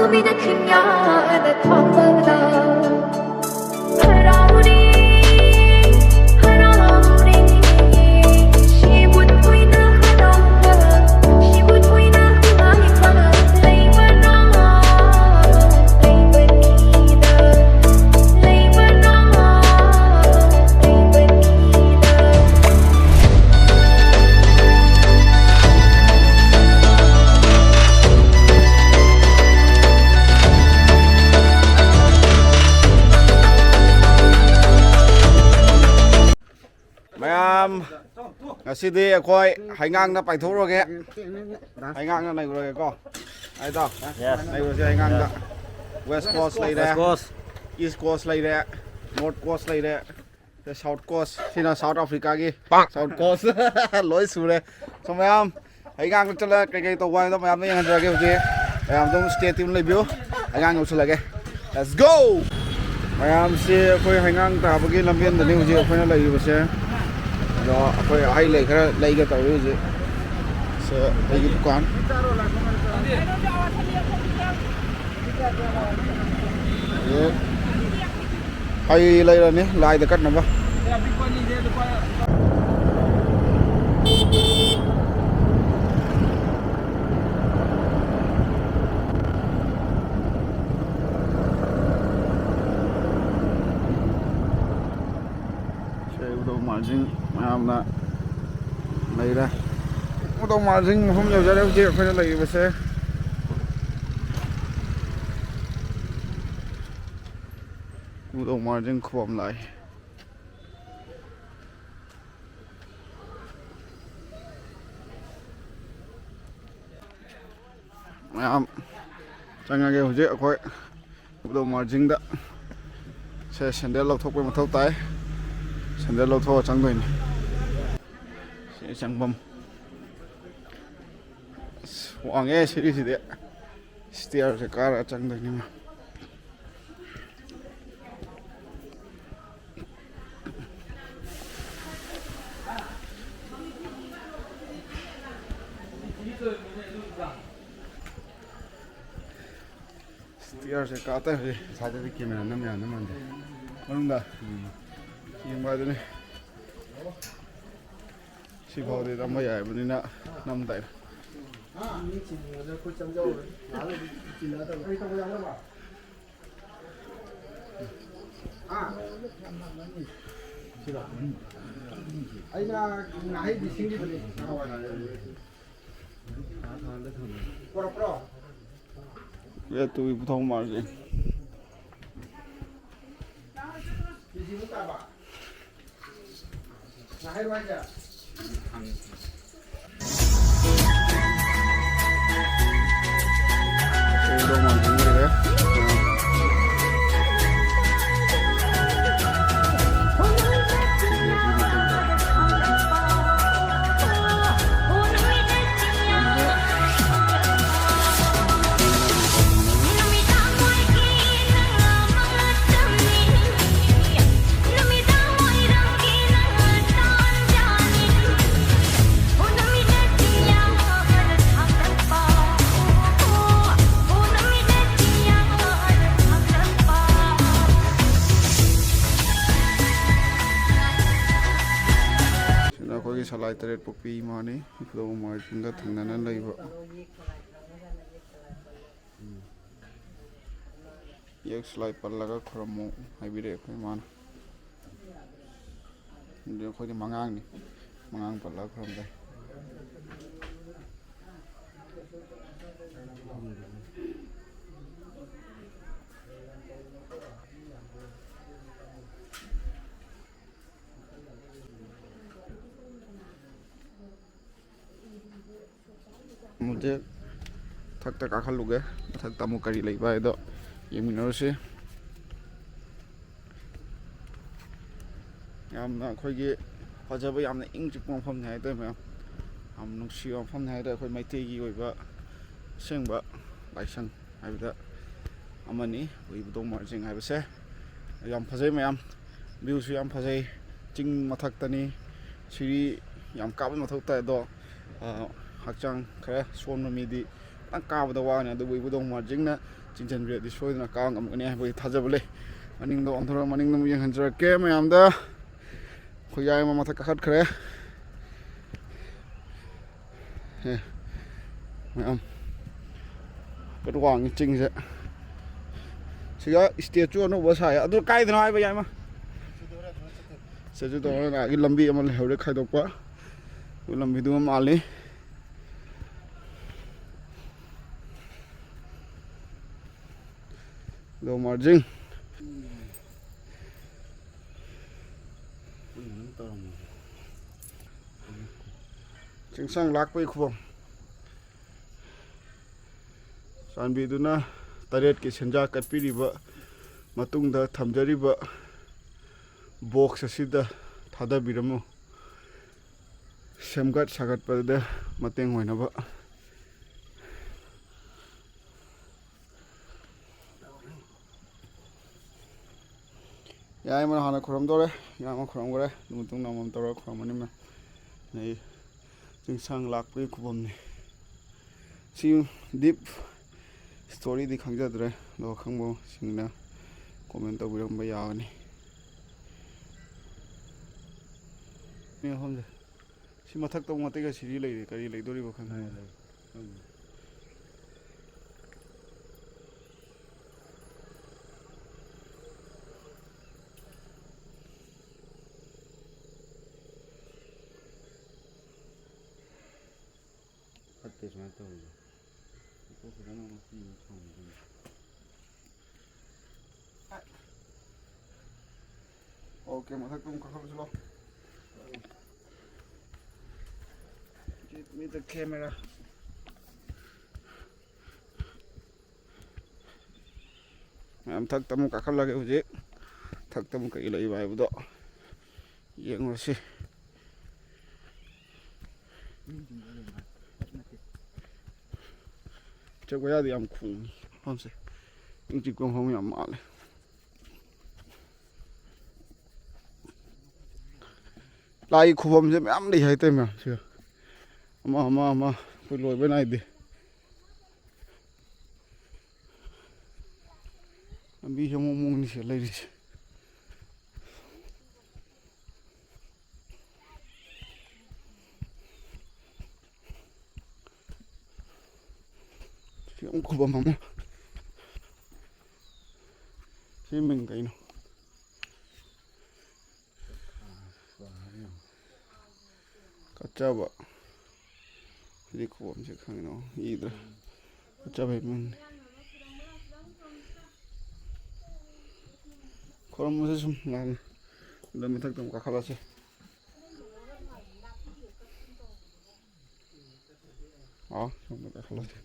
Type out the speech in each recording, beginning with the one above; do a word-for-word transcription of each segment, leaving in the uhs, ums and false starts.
ꯅꯨꯃꯤꯠꯅ ꯆꯤꯡꯌꯥꯗ ꯊꯥꯡꯒꯠꯂ ꯍꯔꯥꯎꯔꯤ, ꯍꯔꯥꯎꯔꯤ, ꯁꯤꯕꯨ ꯊꯣꯏꯅ ꯍꯔꯥꯎꯕ, ꯁꯤꯕꯨ ꯊꯣꯏꯅ ꯍꯔꯥꯎꯕ ꯂꯩꯕ꯭ꯔꯥ? ꯂꯩꯕꯅꯤꯗ, ꯂꯩꯕ꯭ꯔꯥ? ꯂꯩꯕꯅꯤꯗ꯫ ꯃꯌꯥꯝ, ꯉꯁꯤꯗꯤ ꯑꯩꯈꯣꯏ ꯍꯩꯉꯥꯡꯗ ꯄꯥꯏꯊꯣꯛꯎꯔꯒꯦ꯫ ꯍꯩꯉꯥꯡꯗ ꯅꯩꯔꯨꯔꯒꯦꯀꯣ꯫ ꯍꯥꯏꯗꯣ, ꯅꯩꯔꯨꯔꯁꯦ ꯍꯩꯉꯥꯡꯗ꯫ West Coast ꯂꯩꯔꯦ, West Coast꯫ East Coast ꯂꯩꯔꯦ, North Coast ꯂꯩꯔꯦ꯫ South Coast, ꯁꯤꯅ South Africaꯒꯤ South Coast꯫ ꯂꯣꯏ ꯁꯨꯔꯦ꯫ So ꯃꯌꯥꯝ, ꯑꯩ ꯉꯥꯡꯅ ꯆꯠꯂ ꯀꯩꯀꯩ ꯇꯧꯕ ꯍꯥꯏꯕꯗꯣ ꯃꯌꯥꯝꯗ ꯌꯦꯡꯍꯟꯖꯔꯒꯦ ꯍꯧꯖꯤꯛ꯫ ꯃꯌꯥꯝ ꯑꯗꯨꯝ stay tuned ꯂꯩꯕꯤꯌꯨ꯫ ꯑꯩ ꯉꯥꯡ ꯌꯧꯁꯤꯜꯂꯒꯦ꯫ Let's go! ꯃꯌꯥꯝꯁꯦ ꯑꯩꯈꯣꯏ ꯍꯩꯉꯥꯡ ꯇꯥꯕꯒꯤ ꯂꯝꯕꯦꯟꯗꯅꯤ ꯍꯧꯖꯤꯛ ꯑꯩꯈꯣꯏꯅ ꯂꯩꯔꯤꯕꯁꯦ꯫ ꯑꯗꯣ ꯑꯩꯈꯣꯏ ꯍꯩ ꯂꯩ ꯈꯔ ꯂꯩꯒꯦ ꯇꯧꯔꯤ ꯍꯧꯖꯤꯛ꯫ ꯁꯦ, ꯍꯩꯒꯤ ꯗꯨꯀꯥꯟ꯫ ꯑꯗꯨ ꯍꯩ ꯂꯩꯔꯅꯤ ꯂꯥꯏꯗ ꯀꯠꯅꯕ꯫ ꯁꯦ ꯎꯗꯧ ꯃꯥꯔꯖꯤꯡ ꯃꯌꯥꯝꯅ ꯂꯩꯔꯦ꯫ ꯎꯗꯧ ꯃꯥꯔꯖꯤꯡ ꯃꯐꯝ ꯌꯧꯖꯔꯦ ꯍꯧꯖꯤꯛ ꯑꯩꯈꯣꯏꯅ ꯂꯩꯔꯤꯕꯁꯦ꯫ ꯎꯗꯧ ꯃꯥꯔꯖꯤꯡ ꯈꯨꯕꯝ ꯂꯥꯛꯏ꯫ ꯃꯌꯥꯝ ꯆꯪꯉꯒꯦ ꯍꯧꯖꯤꯛ ꯑꯩꯈꯣꯏ ꯎꯗꯧ ꯃꯥꯔꯖꯤꯡꯗ꯫ ꯁꯦ ꯁꯦꯟꯗꯜ ꯂꯧꯊꯣꯛꯄꯩ ꯃꯊꯧ ꯇꯥꯏ꯫ ꯁꯦꯟꯗꯜ ꯂꯧꯊꯣꯛꯑ ꯆꯪꯗꯣꯏꯅꯤ꯫ ꯁꯤ ꯆꯪꯐꯝ꯫ ꯑꯁ, ꯋꯥꯡꯉꯦ ꯁꯤꯒꯤꯁꯤꯗꯤ꯫ Stairꯁꯦ ꯀꯥꯔ ꯆꯪꯗꯣꯏꯅꯤ꯫ ꯇꯤꯌꯥꯔꯁꯦ ꯀꯥꯇꯔꯦ꯫ ꯏꯁꯥꯗꯗꯤ ꯀꯦꯃꯦꯔꯥ ꯅꯝ ꯌꯥ ꯅꯝꯃꯟꯗꯦ꯫ ꯃꯅꯨꯡꯗ ꯌꯦꯡꯕ ꯍꯥꯏꯗꯨꯅꯤ꯫ ꯁꯤꯐꯥꯎꯗꯤ ꯅꯝꯕ ꯌꯥꯏꯕꯅꯤꯅ ꯅꯝ ꯇꯥꯏ꯫ ꯑꯩꯅ ꯉꯥꯍꯩꯗꯤ ꯁꯤꯡꯈꯤꯕꯅꯤ꯫ ꯄꯣꯔꯛꯄ꯭ꯔꯣ? ꯌꯥ, ꯇꯨꯒꯤ ꯄꯨꯊꯣꯛ ꯃꯥꯜꯂꯦ꯫ ꯀꯦꯖꯤꯃꯨꯛ ꯇꯥꯕ? ꯉꯥꯍꯩꯔꯣ ꯍꯥꯏꯁꯦ? ꯇꯨꯒꯤ ꯄꯨꯊꯣꯛ ꯃꯥꯜꯂꯦ, ꯂꯩꯔꯦ꯫ ꯁꯤꯅ ꯑꯩꯈꯣꯏꯒꯤ ꯁꯂꯥꯏ ꯇꯔꯦꯠ ꯄꯣꯛꯄꯤ ꯏꯃꯥꯅꯤ, ꯏꯕꯨꯙꯧ ꯃꯥꯔꯖꯤꯡꯒ ꯊꯪꯅꯅ ꯂꯩꯕ꯫ ꯌꯦꯛ ꯁꯂꯥꯏ ꯄꯜꯂꯒ ꯈꯨꯔꯨꯝꯃꯨ ꯍꯥꯏꯕꯤꯔꯛꯑꯦ ꯑꯩꯈꯣꯏ ꯏꯃꯥꯅ꯫ ꯑꯗꯨꯗꯤ ꯑꯩꯈꯣꯏꯗꯤ ꯃꯉꯥꯡꯅꯤ, ꯃꯉꯥꯡ ꯄꯜꯂꯒ ꯈꯨꯔꯨꯝꯖꯩ꯫ ꯍꯧꯖꯤꯛ ꯃꯊꯛꯇ ꯀꯥꯈꯠꯂꯨꯒꯦ꯫ ꯃꯊꯛꯇ ꯑꯃꯨꯛ ꯀꯔꯤ ꯂꯩꯕ ꯍꯥꯏꯗꯣ ꯌꯦꯡꯃꯤꯟꯅꯔꯨꯁꯤ꯫ ꯌꯥꯝꯅ ꯑꯩꯈꯣꯏꯒꯤ ꯐꯖꯕ, ꯌꯥꯝꯅ ꯏꯪ ꯆꯤꯛꯄ ꯃꯐꯝꯅꯤ ꯍꯥꯏꯇꯥꯔꯦ ꯃꯌꯥꯝ꯫ ꯌꯥꯝ ꯅꯨꯡꯁꯤꯕ ꯃꯐꯝꯅꯤ ꯍꯥꯏꯇꯥꯔꯦ, ꯑꯩꯈꯣꯏ ꯃꯩꯇꯩꯒꯤ ꯑꯣꯏꯕ ꯑꯁꯦꯡꯕ ꯂꯥꯏꯁꯪ ꯍꯥꯏꯕꯗ ꯑꯃꯅꯤ, ꯑꯩꯈꯣꯏ ꯏꯕꯨꯙꯧ ꯃꯥꯔꯖꯤꯡ ꯍꯥꯏꯕꯁꯦ꯫ ꯌꯥꯝ ꯐꯖꯩ ꯃꯌꯥꯝ, ꯚ꯭ꯌꯨꯁꯨ ꯌꯥꯝ ꯐꯖꯩ꯫ ꯆꯤꯡ ꯃꯊꯛꯇꯅꯤ, ꯁꯤꯔꯤ ꯌꯥꯝ ꯀꯥꯕ ꯃꯊꯧ ꯇꯥꯏ꯫ ꯑꯗꯣ, ꯑ, ꯍꯛꯆꯥꯡ ꯈꯔ ꯁꯣꯟꯕ ꯃꯤꯗꯤ ꯈꯤꯇꯪ ꯀꯥꯕꯗ ꯋꯥꯒꯅꯤ, ꯑꯗꯨꯕꯨ ꯏꯕꯨꯙꯧ ꯃꯥꯔꯖꯤꯡꯅ ꯆꯤꯟꯁꯤꯟꯕꯤꯔꯗꯤ ꯁꯣꯏꯗꯅ ꯀꯥꯕ ꯉꯝꯒꯅꯤ ꯍꯥꯏꯕꯒꯤ ꯊꯥꯖꯕ ꯂꯩ꯫ ꯃꯅꯤꯡꯗ ꯑꯣꯟꯊꯣꯔꯛ, ꯃꯅꯤꯡꯗ ꯑꯃꯨꯛ ꯌꯦꯡꯍꯟꯖꯔꯛꯀꯦ ꯃꯌꯥꯝꯗ꯫ ꯑꯩꯈꯣꯏ ꯌꯥꯏꯃ ꯃꯊꯛ ꯀꯥꯈꯠꯈ꯭ꯔꯦ꯫ ꯑꯦ, ꯃꯌꯥꯝ ꯀꯩꯅꯣ ꯋꯥꯡꯉꯤ ꯆꯤꯡꯁꯦ꯫ ꯁꯤꯒ ꯏꯁꯇꯦꯆꯨ ꯑꯅꯧꯕ ꯁꯥꯏ꯫ ꯑꯗꯨ ꯀꯥꯏꯗꯅꯣ ꯍꯥꯏꯕ, ꯌꯥꯏꯃ? ꯏꯁꯇꯦꯆꯨ ꯇꯧꯔꯒ ꯂꯝꯕꯤ ꯑꯃ ꯂꯩꯍꯧꯔꯦ ꯈꯥꯏꯗꯣꯛꯄ꯫ ꯑꯗꯨ ꯂꯝꯕꯤꯗꯨꯃ ꯃꯥꯜꯂꯤ꯫ ꯏꯕꯨꯙꯧ ꯃꯥꯔꯖꯤꯡ꯫ ꯆꯤꯡꯁꯥꯡ ꯂꯥꯛꯄꯒꯤ ꯈꯨꯕꯝ꯫ ꯆꯥꯟꯕꯤꯗꯨꯅ ꯇꯔꯦꯠꯀꯤ ꯁꯦꯟꯖꯥ ꯀꯠꯄꯤꯔꯤꯕ ꯃꯇꯨꯡꯗ ꯊꯝꯖꯔꯤꯕ ꯕꯣꯛꯁ ꯑꯁꯤꯗ ꯊꯥꯗꯕꯤꯔꯝꯃꯨ꯫ ꯁꯦꯝꯒꯠ ꯁꯥꯒꯠꯄꯗ ꯃꯇꯦꯡ ꯑꯣꯏꯅꯕ꯫ ꯌꯥꯏꯃꯅ ꯍꯥꯟꯅ ꯈꯨꯔꯝꯗꯧꯔꯦ, ꯌꯥꯏꯃ ꯈꯨꯔꯝꯈ꯭ꯔꯦ, ꯑꯗꯨ ꯃꯇꯨꯡꯗ ꯑꯃꯃꯝ ꯇꯧꯔꯒ ꯈꯨꯔꯝꯃꯅꯤ ꯃꯌꯥꯝ꯫ ꯑꯗꯩ ꯆꯤꯡꯁꯥꯡ ꯂꯥꯛꯄꯒꯤ ꯈꯨꯕꯝꯅꯤ꯫ ꯁꯤ ꯗꯤꯞ ꯏꯁꯇꯣꯔꯤꯗꯤ ꯈꯪꯖꯗ꯭ꯔꯦ, ꯑꯗꯣ ꯈꯪꯕꯁꯤꯡꯅ ꯀꯣꯃꯦꯟ ꯇꯧꯕꯤꯔꯝꯕ ꯌꯥꯒꯅꯤ꯫ ꯃꯤ ꯃꯐꯝꯁꯦ꯫ ꯁꯤ ꯃꯊꯛꯇ ꯑꯃꯨꯛ ꯑꯇꯩꯒ ꯁꯤꯔꯤ ꯂꯩꯔꯤ꯫ ꯀꯔꯤ ꯂꯩꯗꯣꯔꯤꯕ ꯈꯪꯗꯦ꯫ ꯂꯩ, ꯂꯩ꯫ ꯈꯪꯗꯦ꯫ ꯐꯠꯇꯦ ꯁꯨꯃꯥꯏꯅ ꯇꯧꯕꯁꯦ꯫ ꯃꯀꯣꯛ ꯈꯤꯇꯪ ꯑꯃ ꯄꯤꯕ ꯐꯪꯉꯤꯗꯅ꯫ ꯑꯣꯀꯦ, ꯃꯊꯛꯇ ꯑꯃꯨꯛ ꯀꯥꯈꯠꯂꯁꯤ ꯂꯥꯎ꯫ Give me the camera. ꯃꯌꯥꯝ ꯊꯛꯇ ꯑꯃꯨꯛ ꯀꯥꯈꯠꯂꯒꯦ ꯍꯧꯖꯤꯛ꯫ ꯊꯛꯇ ꯑꯃꯨꯛ ꯀꯩ ꯂꯩꯕ ꯍꯥꯏꯕꯗꯣ ꯌꯦꯡꯉꯨꯔꯁꯤ꯫ ꯆꯠꯄ ꯌꯥꯗꯦ, ꯌꯥꯝ ꯈꯣꯡꯉꯤ ꯃꯐꯝꯁꯦ꯫ ꯏꯪ ꯆꯤꯛꯄ ꯃꯐꯝ ꯌꯥꯝ ꯃꯥꯜꯂꯦ꯫ ꯂꯥꯏ ꯈꯨꯕꯝꯁꯦ ꯃꯌꯥꯝ ꯂꯩ ꯍꯥꯏꯇꯥꯔꯦ ꯃꯌꯥꯝ ꯁꯤꯗ꯫ ꯑꯃ, ꯑꯃ, ꯑꯃ ꯑꯩꯈꯣꯏ ꯂꯣꯏꯕ ꯅꯥꯏꯗꯦ꯫ ꯂꯝꯕꯤꯁꯦ ꯑꯃꯨꯛ ꯑꯃꯨꯛꯅꯤ ꯁꯤꯗ ꯂꯩꯔꯤꯁꯦ꯫ ꯁꯤ ꯑꯃꯨꯛ ꯈꯨꯕꯝ ꯑꯃ꯫ ꯁꯤ ꯃꯤꯡ ꯀꯩꯅꯣ? ꯀꯠꯆꯕ꯫ ꯁꯤꯗꯤ ꯈꯨꯕꯝꯁꯦ ꯈꯪꯉꯤꯅꯣ? ꯏꯗ꯭ꯔꯥ? ꯀꯠꯆꯕꯩ ꯃꯤꯡꯅꯤ꯫ ꯈꯨꯔꯨꯝꯕꯁꯦ ꯁꯨꯝ ꯂꯥꯛꯑꯦ꯫ ꯑꯗ ꯃꯊꯛꯇ ꯑꯃꯨꯛ ꯀꯥꯈꯠꯂꯁꯦ꯫ ꯑꯥ, ꯁꯣꯝꯗ ꯀꯥꯈꯠꯂꯁꯦ꯫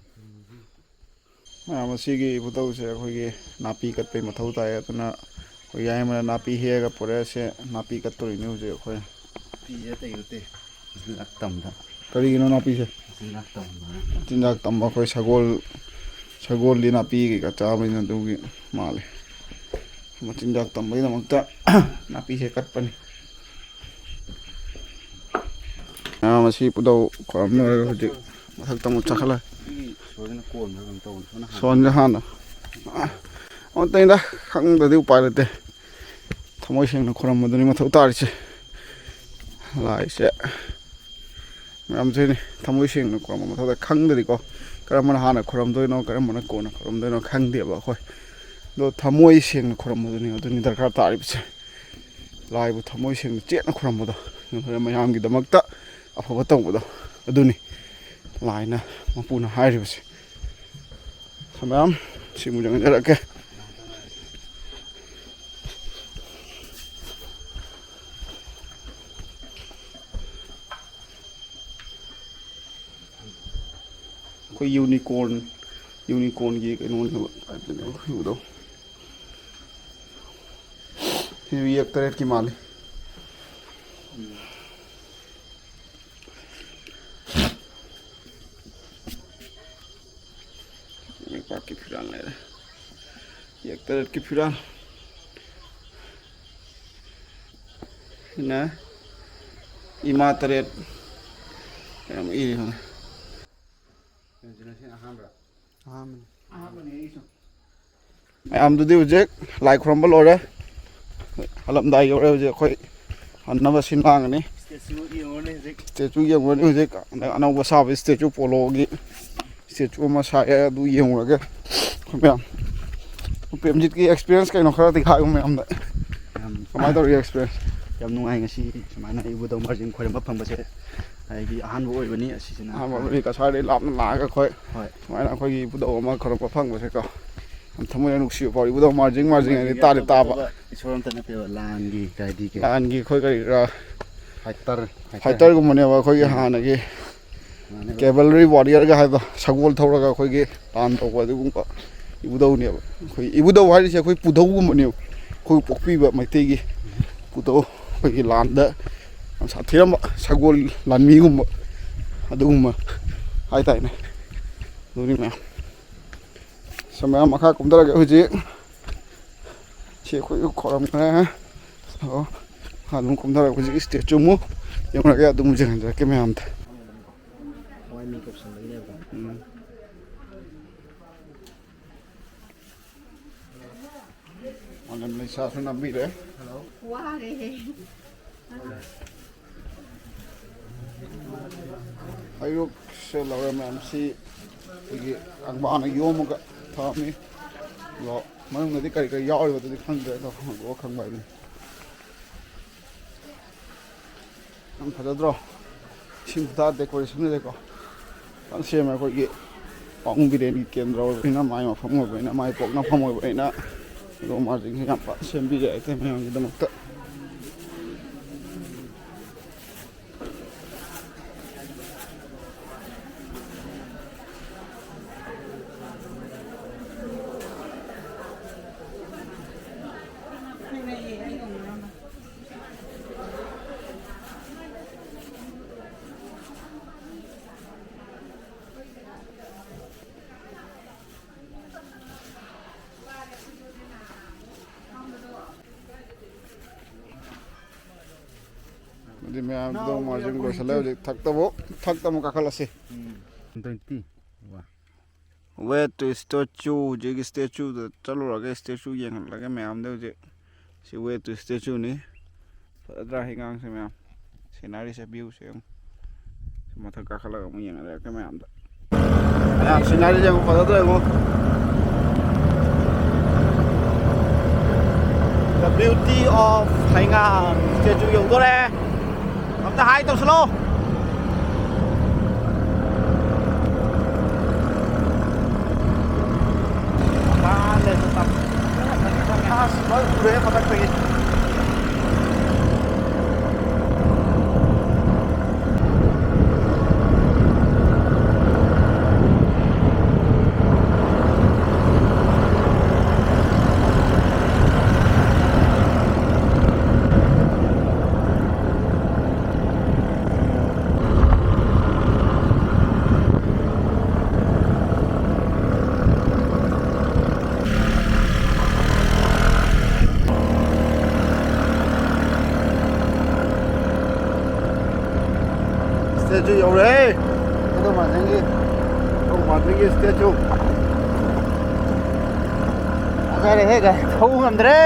ꯃꯌꯥꯝ, ꯑꯁꯤꯒꯤ ꯏꯕꯨꯙꯧꯁꯦ ꯑꯩꯈꯣꯏꯒꯤ ꯅꯥꯄꯤ ꯀꯠꯄꯩ ꯃꯊꯧ ꯇꯥꯏ꯫ ꯑꯗꯨꯅ ꯑꯩꯈꯣꯏ ꯌꯥꯏꯃꯅ ꯅꯥꯄꯤ ꯍꯦꯛꯑꯒ ꯄꯨꯔꯛꯑꯦ꯫ ꯁꯦ ꯅꯥꯄꯤ ꯀꯠꯇꯣꯔꯤꯅꯦ ꯍꯧꯖꯤꯛ ꯑꯩꯈꯣꯏ꯫ ꯅꯥꯄꯤꯁꯦ ꯑꯇꯩ ꯅꯠꯇꯦ, ꯃꯆꯤꯟꯖꯥꯛ ꯇꯝꯕ꯫ ꯀꯔꯤꯒꯤꯅꯣ ꯅꯥꯄꯤꯁꯦ? ꯃꯆꯤꯟꯖꯥꯛ ꯇꯝꯕ꯫ ꯃꯆꯤꯟꯖꯥꯛ ꯇꯝꯕ꯫ ꯑꯩꯈꯣꯏ ꯁꯒꯣꯜ, ꯁꯒꯣꯜꯗꯤ ꯅꯥꯄꯤ ꯀꯩꯀꯥ ꯆꯥꯕꯅꯤꯅ ꯑꯗꯨꯒꯤ ꯃꯥꯜꯂꯦ꯫ ꯃꯆꯤꯟꯖꯥꯛ ꯇꯝꯕꯒꯤꯗꯃꯛꯇ ꯅꯥꯄꯤꯁꯦ ꯀꯠꯄꯅꯤ꯫ ꯑꯥ, ꯃꯁꯤ ꯄꯨꯗꯧ ꯈꯣꯏꯔꯝ ꯂꯣꯏꯔꯒ ꯍꯧꯖꯤꯛ ꯃꯊꯛꯇ ꯑꯃꯨꯛ ꯆꯥꯈꯠꯂ꯫ ꯁꯣꯔꯁꯤꯅ ꯀꯣꯟꯕ꯭ꯔꯥ ꯀꯩꯅꯣ ꯇꯧꯕꯅꯤ꯫ ꯁꯣꯝꯅ ꯍꯥꯟꯅ꯫ ꯁꯣꯟꯁꯦ ꯍꯥꯟꯅ꯫ ꯑꯃꯠꯇ ꯈꯪꯗ꯭ꯔꯗꯤ ꯎꯄꯥꯏ ꯂꯩꯇꯦ꯫ ꯊꯃꯣꯏ ꯁꯦꯡꯅ ꯈꯨꯔꯝꯕꯗꯨꯅꯤ ꯃꯊꯧ ꯇꯥꯔꯤꯁꯦ꯫ ꯂꯥꯏꯁꯦ ꯃꯌꯥꯝꯁꯤꯅꯤ ꯊꯃꯣꯏ ꯁꯦꯡꯅ ꯈꯨꯔꯝꯕ ꯃꯊꯧ ꯇꯥꯏ꯫ ꯈꯪꯗ꯭ꯔꯗꯤꯀꯣ, ꯀꯔꯝꯕꯅ ꯍꯥꯟꯅ ꯈꯨꯔꯝꯗꯣꯏꯅꯣ, ꯀꯔꯝꯕꯅ ꯀꯣꯟꯅ ꯈꯨꯔꯝꯗꯣꯏꯅꯣ ꯈꯪꯗꯦꯕ ꯑꯩꯈꯣꯏ꯫ ꯑꯗꯣ ꯊꯃꯣꯏ ꯁꯦꯡꯅ ꯈꯨꯔꯝꯕꯗꯨꯅꯤ ꯑꯗꯨꯅꯤ ꯗꯔꯀꯥꯔ ꯇꯥꯔꯤꯕꯁꯦ꯫ ꯂꯥꯏꯕꯨ ꯊꯃꯣꯏ ꯁꯦꯡꯅ ꯆꯦꯠꯅ ꯈꯨꯔꯝꯕꯗꯣ, ꯑꯗꯨꯅ ꯃꯌꯥꯝꯒꯤꯗꯃꯛꯇ ꯑꯐꯕ ꯇꯧꯕꯗꯣ, ꯑꯗꯨꯅꯤ ꯂꯥꯏꯅ ꯃꯄꯨꯅ ꯍꯥꯏꯔꯤꯕꯁꯦ꯫ ꯃꯌꯥꯝ ꯁꯤꯃꯨꯛ ꯌꯦꯡꯖꯔꯛꯀꯦ꯫ ꯑꯩꯈꯣꯏ ꯌꯨꯅꯤꯀꯣꯔꯟ, ꯌꯨꯅꯤꯀꯣꯔꯟꯒꯤ ꯀꯩꯅꯣꯅꯦꯕ, ꯀꯩꯅꯣ ꯎꯕꯗꯣ꯫ ꯁꯤꯁꯨ ꯌꯦꯛ ꯇꯔꯦꯠꯀꯤ ꯃꯥꯜꯂꯤ꯫ ꯌꯦꯛꯄꯥꯛꯀꯤ ꯐꯤꯔꯥꯜ ꯂꯩꯔꯦ꯫ ꯌꯦꯛ ꯇꯔꯦꯠꯀꯤ ꯐꯤꯔꯥꯜ꯫ ꯁꯤꯅ ꯏꯃꯥ ꯇꯔꯦꯠ꯫ ꯀꯌꯥꯝ ꯏꯔꯤ ꯈꯪꯗꯦ꯫ ꯑꯍꯥꯟꯕꯅꯤ꯫ ꯑꯍꯥꯟꯕꯅꯤ ꯑꯩꯁꯨ꯫ ꯃꯌꯥꯝꯗꯨꯗꯤ ꯍꯧꯖꯤꯛ ꯂꯥꯏ ꯈꯨꯔꯨꯝꯕ ꯂꯣꯏꯔꯦ, ꯍꯜꯂꯝꯗꯥꯏ ꯌꯧꯔꯦ꯫ ꯍꯧꯖꯤꯛ ꯑꯩꯈꯣꯏ ꯍꯟꯅꯕ ꯁꯤꯟ ꯂꯥꯡꯉꯅꯤ꯫ ꯁ꯭ꯇꯦꯆꯨ ꯌꯦꯡꯉꯨꯔꯅꯤ ꯍꯧꯖꯤꯛ꯫ ꯑꯅꯧꯕ ꯁꯥꯕ ꯁ꯭ꯇꯦꯆꯨ, ꯄꯣꯂꯣꯒꯤ ꯁ꯭ꯇꯦꯆꯨ ꯑꯃ ꯁꯥꯏꯌꯦ, ꯑꯗꯨ ꯌꯦꯡꯉꯨꯔꯒꯦ ꯑꯩꯈꯣꯏ ꯃꯌꯥꯝ꯫ ꯄ꯭ꯔꯦꯝꯖꯤꯠꯀꯤ ꯑꯦꯛꯁꯄꯤꯔꯤꯌꯦꯟꯁ ꯀꯩꯅꯣ ꯈꯔꯗꯤ ꯍꯥꯏꯌꯨ ꯃꯌꯥꯝꯗ꯫ ꯌꯥꯝ ꯀꯃꯥꯏꯅ ꯇꯧꯔꯤ ꯑꯦꯛꯁꯄꯤꯔꯤꯌꯦꯟꯁ? ꯌꯥꯝ ꯅꯨꯡꯉꯥꯏ ꯉꯁꯤ ꯁꯨꯃꯥꯏꯅ ꯏꯕꯨꯙꯧ ꯃꯥꯔꯖꯤꯡ ꯈꯣꯏꯔꯝꯕ ꯐꯪꯕꯁꯦ꯫ ꯑꯩꯒꯤ ꯑꯍꯥꯟꯕ ꯑꯣꯏꯕꯅꯤ ꯑꯁꯤꯁꯤꯅ꯫ ꯑꯍꯥꯟꯕ ꯑꯣꯏꯕꯅꯤ, ꯀꯁꯥꯔꯗꯒꯤ ꯂꯥꯞꯅ ꯂꯥꯛꯑꯒ ꯑꯩꯈꯣꯏ ꯍꯣꯏ꯫ ꯁꯨꯃꯥꯏꯅ ꯑꯩꯈꯣꯏꯒꯤ ꯏꯕꯨꯙꯧ ꯑꯃ ꯈꯣꯏꯔꯝꯕ ꯐꯪꯕꯁꯦꯀꯣ, ꯌꯥꯝ ꯊꯃꯣꯏꯅ ꯅꯨꯡꯁꯤꯕ ꯐꯥꯎꯏ꯫ ꯏꯕꯨꯙꯧ ꯃꯥꯔꯖꯤꯡ ꯃꯥꯔꯖꯤꯡ ꯍꯥꯏꯗꯤ ꯇꯥꯗꯤ ꯇꯥꯕ꯫ ꯏꯁꯣꯔ ꯑꯝꯇ ꯅꯠꯇꯦꯕ, ꯂꯥꯟꯒꯤ ꯀꯩꯗꯤ ꯀꯩ? ꯂꯥꯟꯒꯤ ꯑꯩꯈꯣꯏ ꯀꯔꯤ ꯀꯔꯥ ꯐꯥꯏꯇꯔ, ꯐꯥꯏꯇꯔ꯫ ꯐꯥꯏꯇꯔꯒꯨꯝꯕꯅꯦꯕ ꯑꯩꯈꯣꯏꯒꯤ ꯍꯥꯟꯅꯒꯤ ꯃꯥꯅꯦꯕ꯫ ꯀꯦꯕꯜꯔꯤ ꯋꯥꯔꯤꯌꯔꯒ ꯍꯥꯏꯕ, ꯁꯒꯣꯜ ꯊꯧꯔꯒ ꯑꯩꯈꯣꯏꯒꯤ ꯂꯥꯟ ꯇꯧꯕ ꯑꯗꯨꯒꯨꯝꯕ ꯏꯕꯨꯙꯧꯅꯦꯕ꯫ ꯑꯩꯈꯣꯏ ꯏꯕꯨꯙꯧ ꯍꯥꯏꯔꯤꯁꯦ ꯑꯩꯈꯣꯏ ꯄꯨꯙꯧꯒꯨꯝꯕꯅꯦꯕ, ꯑꯩꯈꯣꯏ ꯄꯣꯛꯄꯤꯕ ꯃꯩꯇꯩꯒꯤ ꯄꯨꯙꯧ꯫ ꯑꯩꯈꯣꯏꯒꯤ ꯂꯥꯟꯗ ꯌꯥꯝ ꯁꯥꯊꯤꯔꯝꯕ ꯁꯒꯣꯜ ꯂꯥꯟꯃꯤꯒꯨꯝꯕ ꯑꯗꯨꯒꯨꯝꯕ ꯍꯥꯏꯇꯥꯔꯦꯅꯦ꯫ ꯑꯗꯨꯅꯤ ꯃꯌꯥꯝ꯫ ꯁꯣꯝ ꯃꯌꯥꯝ ꯃꯈꯥ ꯀꯨꯝꯊꯔꯒꯦ ꯍꯧꯖꯤꯛ꯫ ꯁꯤ ꯑꯩꯈꯣꯏ ꯈꯣꯏꯔꯝꯈ꯭ꯔꯦ꯫ ꯑꯣ, ꯑꯗꯨꯝ ꯀꯨꯝꯊꯔꯒ ꯍꯧꯖꯤꯛ ꯁ꯭ꯇꯦꯆꯨ ꯑꯃꯨꯛ ꯌꯦꯡꯉꯨꯔꯒꯦ, ꯑꯗꯨꯝ ꯌꯦꯡꯍꯟꯖꯔꯛꯀꯦ ꯃꯌꯥꯝꯗ꯫ ꯊꯋꯥꯏ ꯃꯤꯡ ꯀꯧꯁꯟꯕꯒꯤꯅꯦꯕꯀꯣ꯫ ꯎꯝ꯫ ꯃꯥꯂꯦꯝ ꯂꯩꯁꯥꯁꯨ ꯅꯝꯕꯤꯔꯦ꯫ ꯋꯥꯔꯦ꯫ ꯍꯩꯔꯨꯛꯁꯦ ꯂꯧꯔꯦ ꯃꯌꯥꯝ꯫ ꯁꯤ ꯑꯩꯈꯣꯏꯒꯤ ꯀꯪꯕꯥꯅ ꯌꯣꯝꯃꯒ ꯊꯝꯃꯤ꯫ ꯑꯗꯣ ꯃꯅꯨꯡꯗꯗꯤ ꯀꯔꯤ ꯀꯔꯤ ꯌꯥꯎꯔꯤꯕꯗꯨꯗꯤ ꯈꯪꯗ꯭ꯔꯦ꯫ ꯑꯗꯣ ꯍꯥꯡꯗꯣꯛꯑ ꯈꯪꯕ ꯍꯥꯏꯗꯨꯅꯤ꯫ ꯌꯥꯝ ꯐꯖꯗ꯭ꯔꯣ? ꯏꯁꯤꯡ ꯈꯨꯇꯥ ꯗꯦꯀꯣꯔꯦꯁꯟꯒꯁꯦꯀꯣ꯫ ꯐꯖꯅ ꯁꯦꯝꯃꯦ꯫ ꯑꯩꯈꯣꯏꯒꯤ ꯄꯥꯕꯨꯡ ꯕꯤꯔꯦꯟꯒꯤ ꯀꯦꯟꯗ꯭ꯔ ꯑꯣꯏꯕꯅꯤꯅ, ꯃꯥꯏ ꯃꯐꯝ ꯑꯣꯏꯕꯅꯤꯅ, ꯃꯥꯏ ꯄꯣꯛꯅꯐꯝ ꯑꯣꯏꯕꯅꯤꯅ, ꯑꯗꯣ ꯃꯥꯁꯤꯡꯁꯦ ꯌꯥꯝ ꯐꯖꯅ ꯁꯦꯝꯕꯤꯔꯦ ꯑꯩꯈꯣꯏ ꯃꯌꯥꯝꯒꯤꯗꯃꯛꯇ꯫ ꯑꯗꯨꯗꯤ ꯃꯌꯥꯝꯗꯣ ꯃꯥꯔꯖꯤꯡ ꯂꯣꯏꯁꯤꯜꯂꯦ꯫ ꯍꯧꯖꯤꯛ ꯊꯛꯇꯕꯨ, ꯊꯛꯇ ꯑꯃꯨꯛ ꯀꯥꯈꯠꯂꯁꯤ꯫ ꯇ꯭ꯋꯦꯟꯇꯤ꯫ ꯋꯥ꯫ Way to statue, ꯍꯧꯖꯤꯛ statue ꯗ ꯆꯠꯂꯨꯔꯒ statue ꯌꯦꯡꯍꯜꯂꯒꯦ ꯃꯌꯥꯝꯗ ꯍꯧꯖꯤꯛ꯫ ꯁꯤ way to statue ꯅꯤ꯫ ꯐꯖꯗ꯭ꯔꯥ ꯍꯩꯉꯥꯡꯁꯦ ꯃꯌꯥꯝ? Scenery ꯁꯦ, view ꯁꯦ ꯌꯦꯡꯉꯨ꯫ ꯁꯤ ꯃꯊꯛ ꯀꯥꯈꯠꯂꯒ ꯑꯃꯨꯛ ꯌꯦꯡꯍꯜꯂꯛꯀꯦ ꯃꯌꯥꯝꯗ꯫ ꯃꯌꯥꯝ scenery ꯁꯦ ꯌꯦꯡꯉꯨ, ꯐꯖꯗ꯭ꯔꯥ ꯌꯦꯡꯉꯨ꯫ The beauty of ꯍꯩꯉꯥꯡ statue ꯌꯧꯗꯣꯔꯦ꯫ ꯑꯝꯇ hi ꯇꯧꯁꯜꯂꯣ꯫ ꯑꯁ, ꯂꯣꯏ ꯎꯔꯦ ꯃꯊꯛꯇꯒꯤ꯫ Statue ꯌꯧꯔꯦ꯫ ꯑꯗꯣ ꯃꯥꯊꯪꯒꯤ, ꯑꯗꯣ ꯃꯥꯊꯪꯒꯤ statue꯫ ꯐꯖꯔꯦꯍꯦ, ꯒꯥꯔꯤ ꯊꯧꯕ ꯉꯝꯗ꯭ꯔꯦ꯫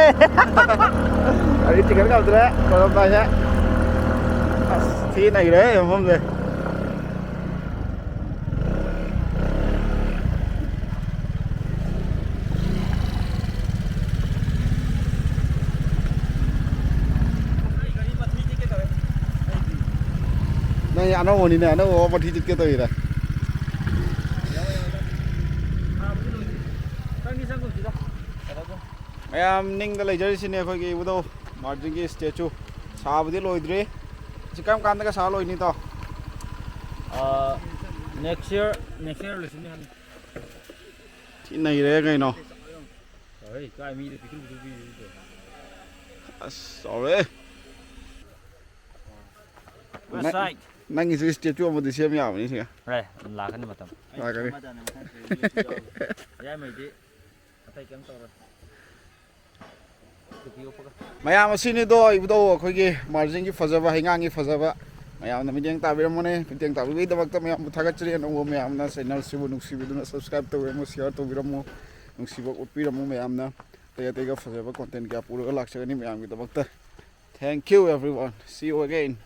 ꯒꯥꯔꯤ ꯆꯤꯡꯈꯠ ꯉꯝꯗ꯭ꯔꯦ, ꯂꯣꯏꯔꯝꯗꯥꯏꯁꯦ꯫ ꯑꯁ, ꯊꯤ ꯅꯩꯔꯦ ꯃꯐꯝꯁꯦ꯫ ꯅꯪ ꯑꯅꯧꯕꯅꯤꯅꯦ, ꯑꯅꯧꯕ ꯃꯊꯤ ꯆꯤꯠꯀꯦ ꯇꯧꯔꯤꯔ? ꯃꯌꯥꯝ ꯅꯤꯡꯗ ꯂꯩꯖꯔꯤꯁꯤꯅꯦ ꯑꯩꯈꯣꯏꯒꯤ ꯏꯕꯨꯙꯧ ꯃꯥꯔꯖꯤꯡꯒꯤ statue꯫ ꯁꯥꯕꯗꯤ ꯂꯣꯏꯗ꯭ꯔꯤ꯫ ꯁꯤ ꯀꯔꯝ ꯀꯥꯟꯗꯒ ꯁꯥ ꯂꯣꯏꯅꯤ, ꯏꯇꯥꯎ? ꯑꯥ, next year, next year ꯂꯣꯏꯁꯤꯟꯅꯤ ꯍꯥꯏꯕꯅꯤ꯫ ꯊꯤ ꯅꯩꯔꯦ ꯀꯩꯅꯣ꯫ ꯆꯥꯎꯔꯦ, ꯀꯥꯏ ꯃꯤꯗ ꯄꯤꯛꯇ꯭ꯔꯨ ꯄꯤꯛꯇ꯭ꯔꯨ ꯄꯤꯛꯏꯗꯨꯕꯨ꯫ ꯑꯁ, ꯆꯥꯎꯔꯦ꯫ West ꯅꯪ-, side꯫ ꯅꯪꯒꯤꯁꯨ statue ꯑꯃꯗꯤ ꯁꯦꯝ ꯌꯥꯕꯅꯤ ꯁꯤꯒ꯫ ꯍꯣꯔꯦꯟ ꯂꯥꯛꯀꯅꯤ ꯃꯇꯝ꯫ ꯂꯥꯛꯀꯅꯤ꯫ ꯌꯥꯏꯃꯩꯗꯤ ꯑꯇꯩ ꯀꯩꯝ ꯇꯧꯔꯣꯏ꯫ ꯃꯌꯥꯝ ꯑꯁꯤꯅꯤꯗꯣ ꯏꯕꯨꯙꯧ ꯑꯩꯈꯣꯏꯒꯤ ꯃꯥꯔꯖꯤꯡꯒꯤ ꯐꯖꯕ, ꯍꯩꯉꯥꯡꯒꯤ ꯐꯖꯕ, ꯃꯌꯥꯝꯅ ꯃꯤꯠꯌꯦꯡ ꯇꯥꯕꯤꯔꯝꯃꯣꯅꯦ꯫ ꯃꯤꯠꯌꯦꯡ ꯇꯥꯕꯤꯕꯒꯤꯗꯃꯛꯇ ꯃꯌꯥꯝꯕꯨ ꯊꯥꯒꯠꯆꯔꯤ꯫ ꯑꯅꯧꯕ ꯃꯌꯥꯝꯅ ꯆꯦꯅꯦꯜꯁꯤꯕꯨ ꯅꯨꯡꯁꯤꯕꯤꯗꯨꯅ ꯁꯕꯁꯀ꯭ꯔꯥꯏꯕ ꯇꯧꯕꯤꯔꯝꯃꯨ, ꯁꯤꯌꯥꯔ ꯇꯧꯕꯤꯔꯝꯃꯨ, ꯅꯨꯡꯁꯤꯕ ꯎꯠꯄꯤꯔꯝꯃꯨ ꯃꯌꯥꯝꯅ꯫ ꯑꯇꯩ ꯑꯇꯩꯒ ꯐꯖꯕ ꯀꯣꯟꯇꯦꯟ ꯀꯌꯥ ꯄꯨꯔꯒ ꯂꯥꯛꯆꯒꯅꯤ ꯃꯌꯥꯝꯒꯤꯗꯃꯛꯇ꯫ Thank you everyone. See you again.